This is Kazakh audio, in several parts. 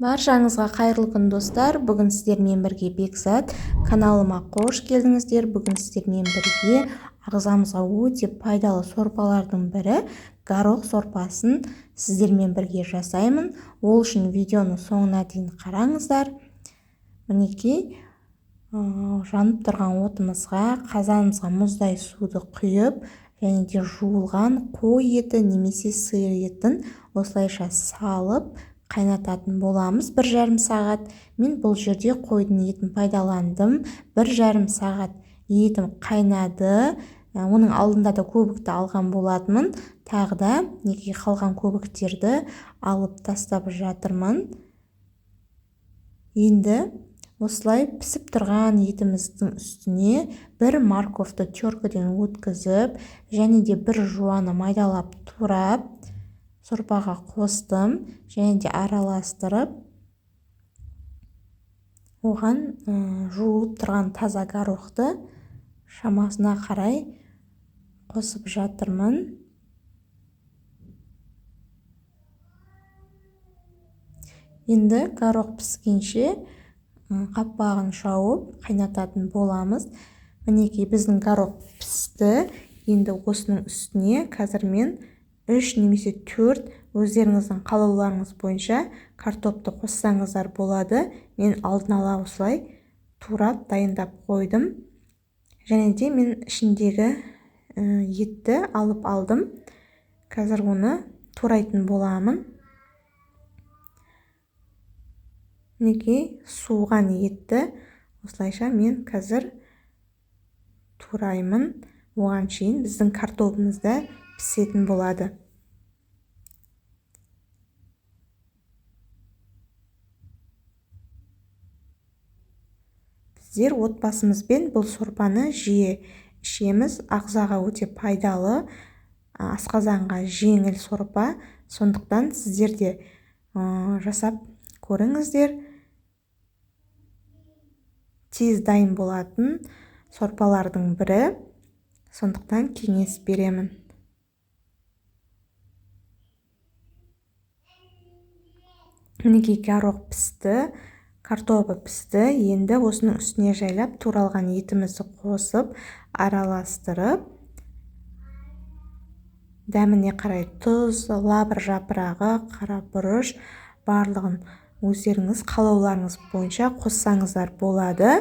Баршаңызға қайырлы күн, достар. Бүгін сіздермен бірге Бекзат. Каналыма қош келдіңіздер. Бүгін сіздермен бірге ағзамызға өте пайдалы сорпалардың бірі горох сорпасын сіздермен бірге жасаймын. Ол үшін видеоны соңына дейін қараңыздар. Мінекей, жанып тұрған отымызға, қазанымызға мұздай суды құйып, және де жуылған қой еті немесе сиыр етін осылайша салып қайнататын боламыз 1,5 сағат. Мен бұл жерде қойдың етін пайдаландым. 1,5 сағат етім қайнады. Оның алдында да көбікті алған болатынмын. Тағы да неге қалған көбіктерді алып тастап жатырмын. Енді осылай пісіп тұрған етіміздің үстіне бір морковты теркіден өткізіп, және де бір жуаны майдалап турап сорпаға қостым, және де араластырып, оған жуылып тұрған таза горохты шамасына қарай қосып жатырмын. Енді горох піскенше қаппағын жауып қайнататын боламыз. Мінекей, біздің горох пісті. Енді осының үстіне қазір мен 3 немесе 4 өздеріңіздің қалауларыңыз бойынша картопты қоссаңыздар болады. Мен алдын ала осылай турап дайындап қойдым. Және де мен ішіндегі етті алып алдым. Қазір оны турайтын боламын. Мінекей, суыған етті осылайша мен қазір тураймын. Оған шейін біздің картобымыз да пісетін болады. Біздер отбасымызбен бұл сорпаны жиі ішеміз. Ағзаға өте пайдалы, асқазанға жеңіл сорпа. Сондықтан сіздер де жасап көріңіздер. Тез дайын болатын сорпалардың бірі. Сондықтан кеңес беремін. Мінекей, горох пісті, картобы пісті. Енді осының үстіне жайлап туралған етімізді қосып, араластырып, дәміне қарай тұз, лавр жапырағы, қара бұрыш, барлығын өздеріңіз қалауларыңыз бойынша қоссаңыздар болады.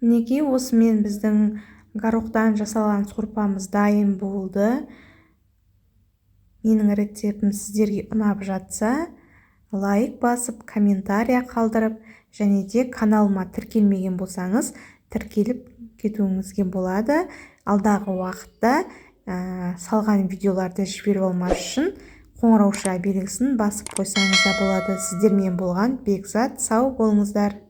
Мінекей, осымен біздің горохтан жасалған сорпамыз дайын болды. Менің рецептім сіздерге ұнап жатса, лайк басып, комментария қалдырып, және де каналыма тіркелмеген болсаңыз, тіркеліп кетуіңізге болады. Алдағы уақытта салған видеоларды жіберіп алмас үшін қоңырауша белгісін басып қойсаңыз да болады. Сіздермен болған Бекзат, сау болыңыздар.